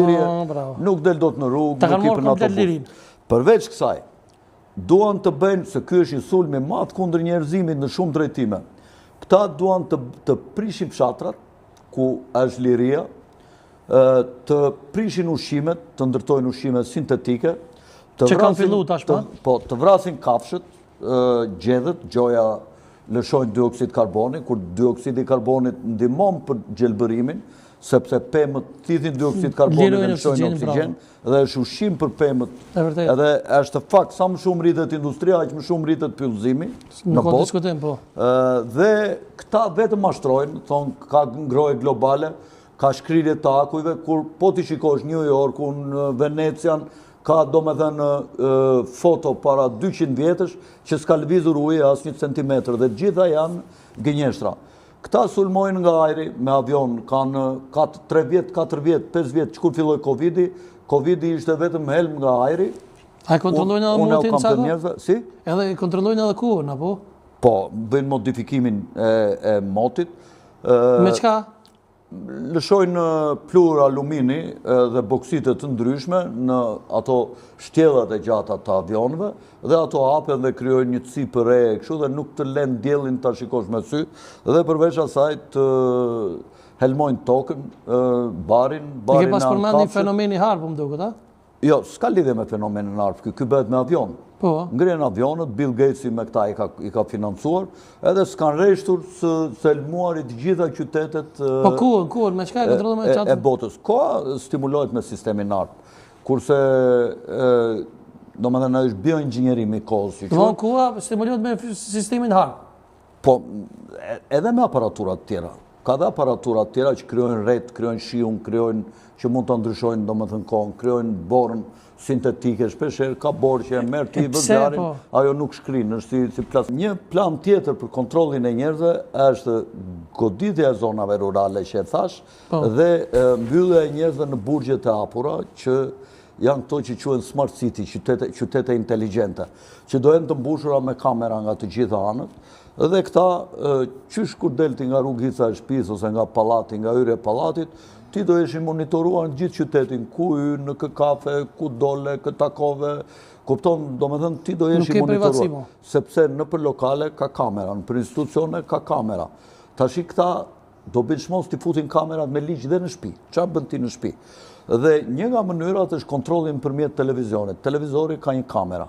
lirie, nuk del dot në rrugë, nuk i për ato lirinë. Përveç kësaj, duan të bëjnë, se ky është një sulm i madh kundër njerëzimit në shumë drejtime. Këta duan të, të prishin fshatrat, ku është liria, të prishin ushqimet, të ndërtojnë ushqime sintetike, të që kanë fillu tashmë? Po, të vrasin kafshët, gjedhët, gjoja lëshojnë dyoksid karboni, kur dyoksidi i karbonit ndihmon për gjelbërimin, sepse pemët thithin dyoksid karboni dhe lëshojnë oksigjen, dhe është ushqim për pemët. Edhe është fakt, sa më shumë rritet industria, aq më shumë rritet pyllëzimi në botë. Diskutim, po. Dhe këta vetëm mashtrojnë, thonë ka ngrohje globale, ka shkrirje të akujve, kur po t'i shikosh New Yorkun, Venecian, ka domethënë foto para 200 vjetësh që s'ka lëvizur uji asnjë centimetër dhe gjitha janë gënjeshtra. Këta sulmojnë nga ajri me avion, kanë 3 vjet, 4 vjet, 5 vjet, që kur filloi Covidi, Covidi ishte vetëm helm nga ajri. A e kontrollojnë edhe motin, ca njerëzve, si? Edhe e kontrollojnë edhe kohën, apo? Po, bëjnë modifikimin e, e motit. Me çka? Lëshojnë pluhur alumini dhe boksite të ndryshme në ato shtjellat e gjata të avionëve dhe ato hapen dhe krijojnë një cipë re e kështu dhe nuk të lënë diellin ta shikosh me sy dhe përveç asaj të helmojnë tokën, barin, barin e ke pas përmend një fenomen i HAARP, më duket, a? Jo, s'ka lidhje me fenomenin HAARP, ky, ky bëhet me avion. Po. Ngrihen avionët, Bill Gatesi me këta i ka, i ka financuar, edhe s'kanë reshtur së, së helmuari të gjitha qytetet Po kohën, kohën, me çka e kontrollon me çfarë? E, e botës. Koha stimulohet me sistemin HAARP. Kurse, e, domethënë, është bioinxhinierimi i kohës. Si Do koha stimulohet me sistemin HAARP. Po, edhe me aparatura të tjera. Ka dhe aparatura të tjera që krijojnë retë, krijojnë shiun, krijojnë që mund të ndryshojnë, domethënë kohën, krijojnë borën sintetike, shpeshherë ka borë që e merr ti vë zjarrin, po? ajo nuk shkrin, është si, si plas. Një plan tjetër për kontrollin e njerëzve është goditja e zonave rurale që e thashë, po. dhe mbyllja e njerëzve në burgjet e hapura që janë këto që quhen smart city, qytete, qytete inteligjente, që do jenë të mbushura me kamera nga të gjitha anët, dhe këta, qysh kur del ti nga rrugica e shtëpisë ose nga pallati, nga hyrja e pallatit, ti do jesh i monitoruar në gjithë qytetin, ku hyn, në kë kafe, ku dole, kë takove, kupton, domethënë ti do jesh i monitoruar, sepse nëpër lokale ka kamera, nëpër institucione ka kamera. Tashi këta Do bëjnë çmos t'i futin kamerat me ligj dhe në shtëpi. Çfarë bën ti në shtëpi? Dhe një nga mënyrat është kontrolli nëpërmjet televizionit. Televizori ka një kamera.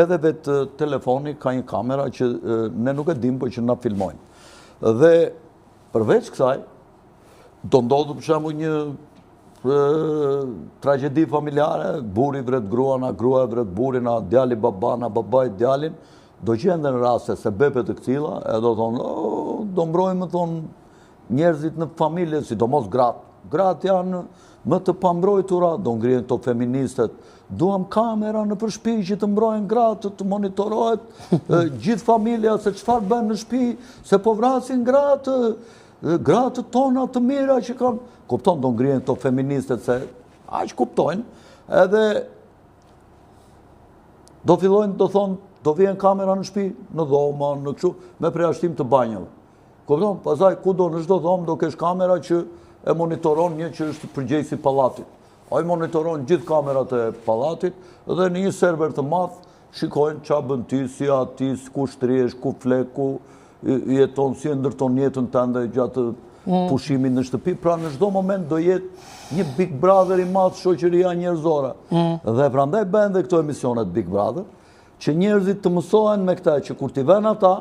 Edhe vetë telefoni ka një kamera që ne nuk e dim, po që na filmojnë. Dhe përveç kësaj, do ndodhë për shembull një tragjedi familjare, burri vret gruan, a gruaja vret burrin, a djali baban, a babai djalin, do gjenden raste sebepe të këtilla, e do thonë, oh, do mbrojmë, thonë, njerëzit në familje, sidomos gratë. Gratë janë më të pambrojtura, do ngrihen këto feministet, duam kamera nëpër shpi që të mbrojnë gratë, të monitorohet gjithë familja se çfarë bën në shpi, se po vrasin gratë, gratë tona të mira që kanë, kupton, do ngrihen këto feministet se aq kuptojnë, edhe do fillojnë, do thonë, do vihen kamera në shpi, në dhoma, në kështu, me përjashtim të banjove. Kupton, pastaj, kudo në çdo dhomë, do kesh kamera që e monitoron një që është përgjegjës i pallatit. Ai monitoron gjithë kamerat e pallatit dhe në një server të madh shikojnë ça bën ti, si ha ti, ku shtrihesh, ku fle, ku jeton, si e ndërton jetën tënde gjatë mm. pushimit në shtëpi. Pra në çdo moment do jetë një Big Brother i madh shoqëria njerëzore. Mm. Dhe prandaj bëhen dhe këto emisionet Big Brother, që njerëzit të mësohen me këta që kur t'i vënë ata,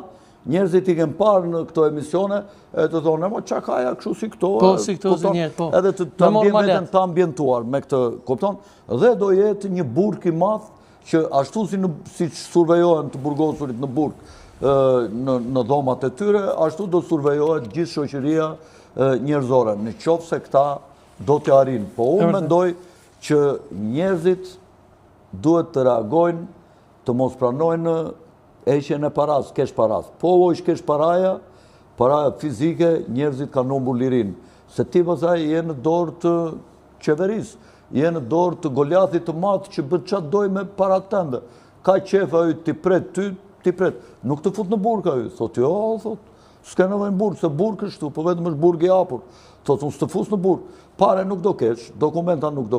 njerëzit i kenë parë në këto emisione, e të thonë, mo ça ka ja kështu si këto, po, si këto, si njerë, po. edhe të, të veten të ambientuar me këtë, kupton, dhe do jetë një burg i madh që ashtu si në siç survejohen të burgosurit në burg në në dhomat e tyre, ashtu do survejohet gjithë shoqëria njerëzore, në qoftë se këta do të arrijnë. Po unë mendoj që njerëzit duhet të reagojnë, të mos pranojnë heqjen e parasë, kesh parasë. Po u hoq kesh paraja, paraja fizike, njerëzit kanë humbur lirinë. Se ti pastaj je në dorë të qeverisë, je në dorë të Goliathit të madh që bën ça dojë me paratë tënde. Ka qejf ai t'i pret ty, t'i pret. Nuk të fut në burg ai, thotë jo, thotë, s'ke nevojë në burg, se burg është këtu, po vetëm është burg i hapur. Thotë unë s'të fus në burg. Pare nuk do kesh, dokumenta nuk do kesh.